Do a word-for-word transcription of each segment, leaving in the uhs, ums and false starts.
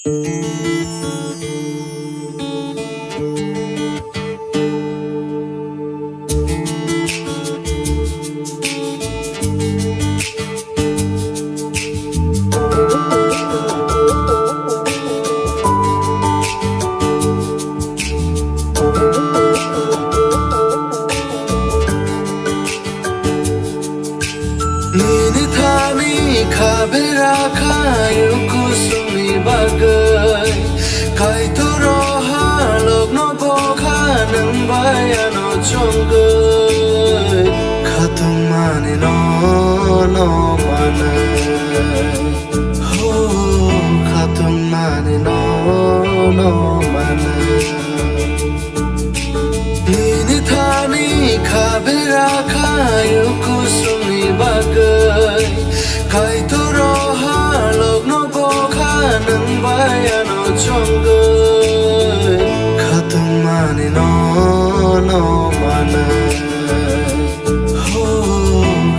Nini thani kha bera khayu kusumni bagwi. Kaitor o halokno bo kha nwng bai ano chongwi. Khatungmani no, no manwi. Ho, khatungmani no, no manwi. Nini thani kha bera khayu kusumni bagwi. Kaitor o halokno bo kha nwng bai ano chongwi. Khatungmani no, no manwi. Ho,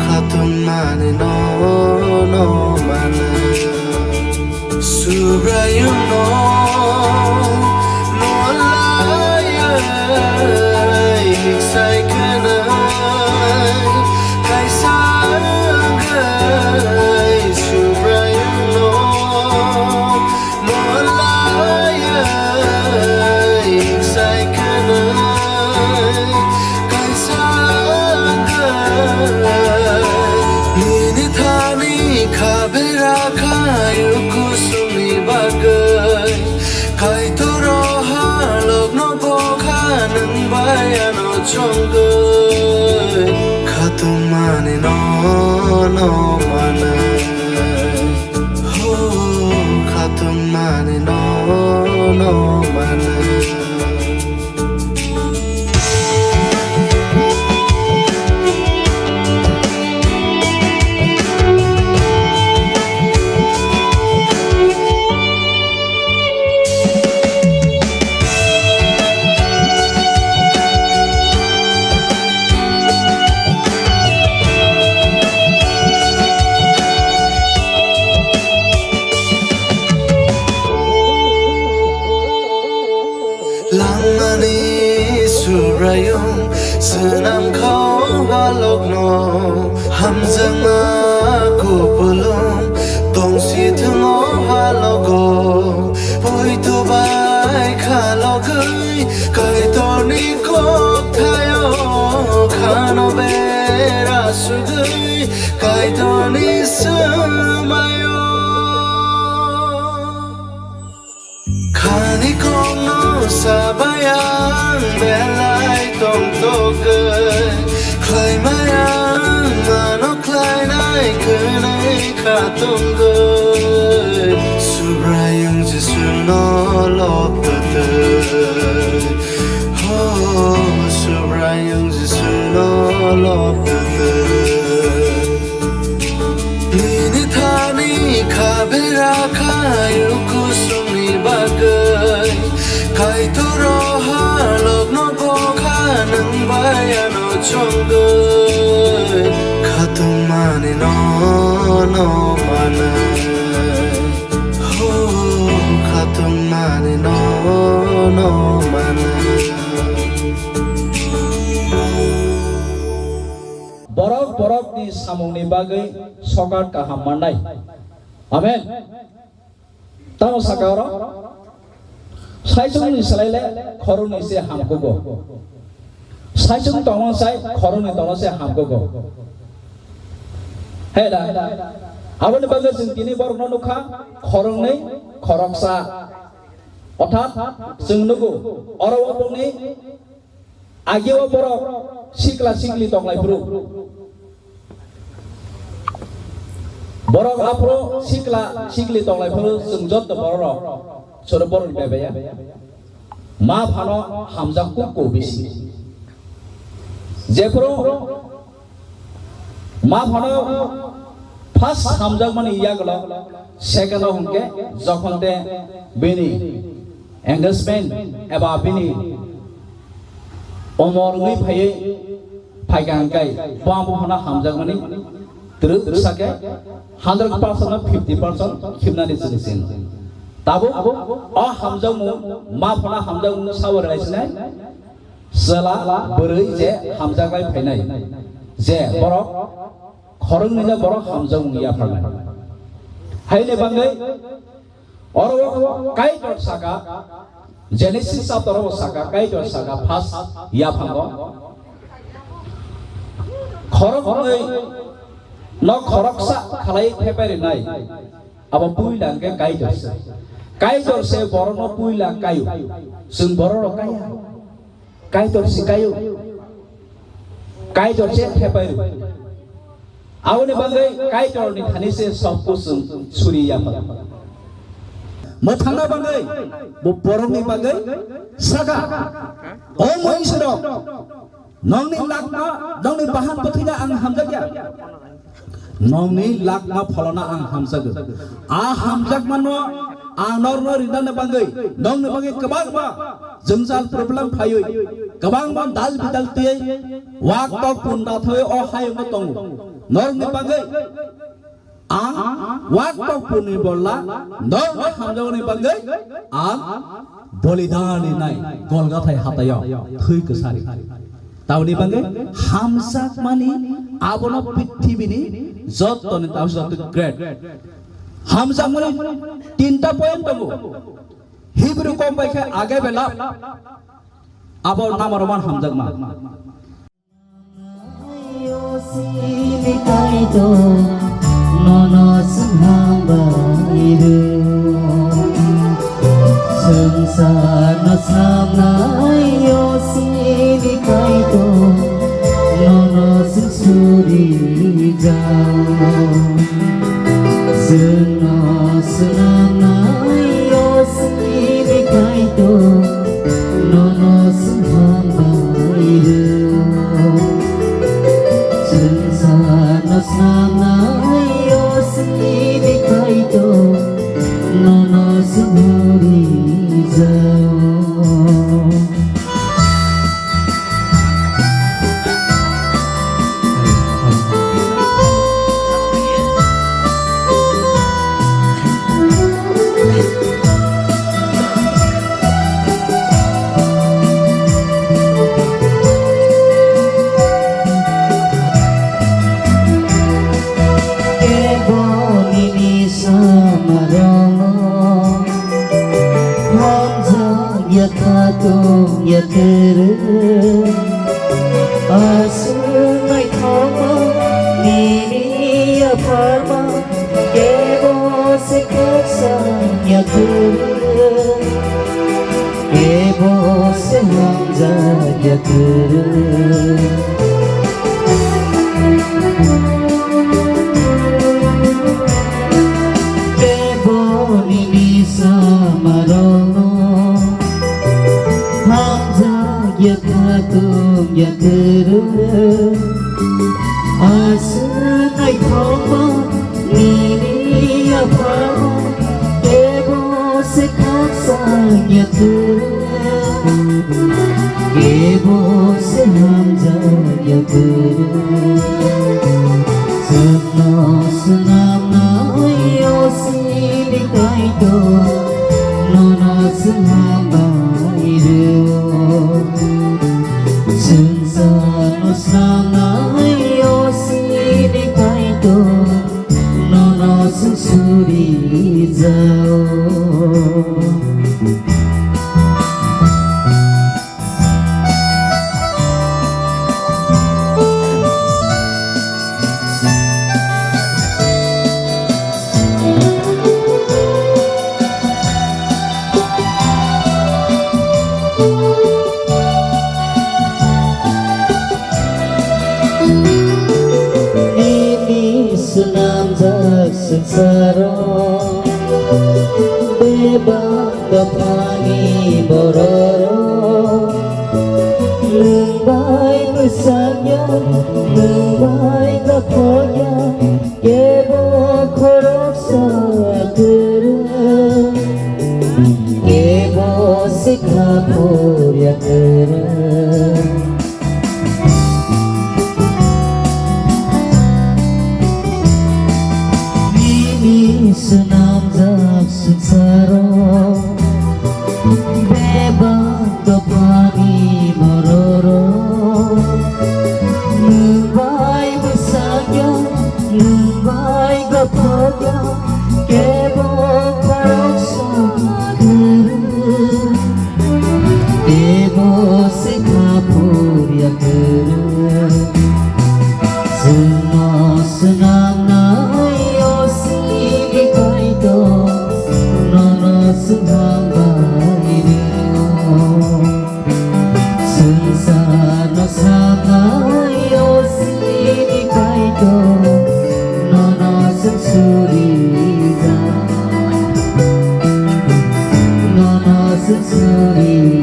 khatungmani no, no manwi. Subraiyungno molai hiksai kwnwi kaisa wngwi Subraiyungno molai hiksai kwnwi kaisa wngwi nini thani kha bera khayu kusumni bagwi. Kaitor o halokno bo kha nwng bai ano chongwi. Khatungmani no, no manwi. Ho, khatungmani no, no manwi. Langmani Subraiyung swnam kha o halokno, hamjakma kupulung tongsi thung o halogo. Poito bai khalogwi Kaitorni kokthaio khano bera sugwi Kaitorni swmaio. Khani kokno sabai ang belai tongtokgwi, khlaimaya ang mano khlainai kwnwi kha tongwi. Subraiyung Jisuno lobtwtwi, ho, Subraiyung Jisuno lobtwtwi. Nini thani kha bera khayu kusumni bagwi. Kaitor o halokno bo kha nwng bai ano chongwi. Khatungmani no, no manwi. Ho, khatungmani no, no manwi. Borok borokni samungni bagwi sokat kaham mannai. Amen. Tamo saka oro, saichungni swlaile khoroknwi se hamkugo. Saichung tongma sai khoroknwi tongma se hamkugo. He da? Aboni bagwi chwng tini borokno nukha, khoroknwi khoroksa. Orthat chwng nugo, oro o bongni Agi o borok sikla sikli tonglai phuru. Borok aphuru sikla sikli tonglai phuru chwng joto borok chwrwp borok ni bebaya. Ma phano hamjak kuk ko bisi. Jephuru Ma phano first hamjakmani yagulo second o hwnkhe jokhon te bini engagement eba bini omor wngwi phaiwi phaikha hwnkhe bo phano hamjakmani twrwk sakhe hundred percent no fifty percent khibnani chwng sino. Tabuk o hamjakmung, ma phano hamjakmung sabo rwlai sinai, chwla bwrwi je hamjaklai phainai, je borok khoroknwino borok hamjakmung yapharnai. Haini bagwi oro Kaitor saka, Genesis chapter o saka, Kaitor saka first yaphango, khoroknwi no khoroksa khalai thepai rwnai. Abo puila hwnkhe Kaitor se. Kaitor se borokno puila kaio. Chwng borok rok kaya. Kaitor se kaio. Kaitor se thepai rw. Aboni bagwi Kaitor ni thani se sokku chwng suri yapha. Mwthangna bagwi bo borokni bagwi saka. O mungsa rok. Nongni lakma, nongni bahan bwthwino ang hamjakya. Nongni lakma pholona ang hamjago. A hamjakmano ang norno rinani bagwi, nongni bagwi kwbangma jwngjal problem phaiwi, kwbangma dal bidal twiwi, wak tok punda thwi o hayungo tongo. Norni bagwi Ang wak tokphurni bolla norno hamjakmani bagwi ang bolidan rinai Golgathai hataio thwi kwsari. Tamoni bagwi hamjakmani abono prithibini jottoni tamoni joto great. Hamjakmani tinta point tongo. Hebrew kok bai khe age belap abo number one hamjakma. Sini kaito nono swnghang bai rw. Swngcharno snamnai o sini kaito nono swng suri jao. Chwngno swnamnai o sini kaito nono swnghang bai rw. Chwngcharno snamnai o sini kaito nono swngri jao. Kebo nini samarano hamjak ya khatung ya kwrwi. Aswk naithokma nini yapharma, kebo se khaksa ya kwrwi. Kebo se hamjak ya kwrwi. Kebo nini samarokno hamjak ya khatung ya kwrwi. Aswk naithokma nini yapharma, kebo se khaksa ya kwrwi, kebo se hamjak ya kwrwi. Chwngno swnamnai o sini kaito, nono swnam bai rw. Chwngno swnamnai o sini kaito, nono swng suri jao. Nini swnamjak swngcharo bebak dophani bororok nwng bai bwsakya, nwng bai dophokya. Kebo khoroksa kwrwi, kebo sikha phurya kwrwi. Nini swnamjak swngcharo Swngchar no saphai o sini Kaitor, nono swng surijak, nono swng surijak.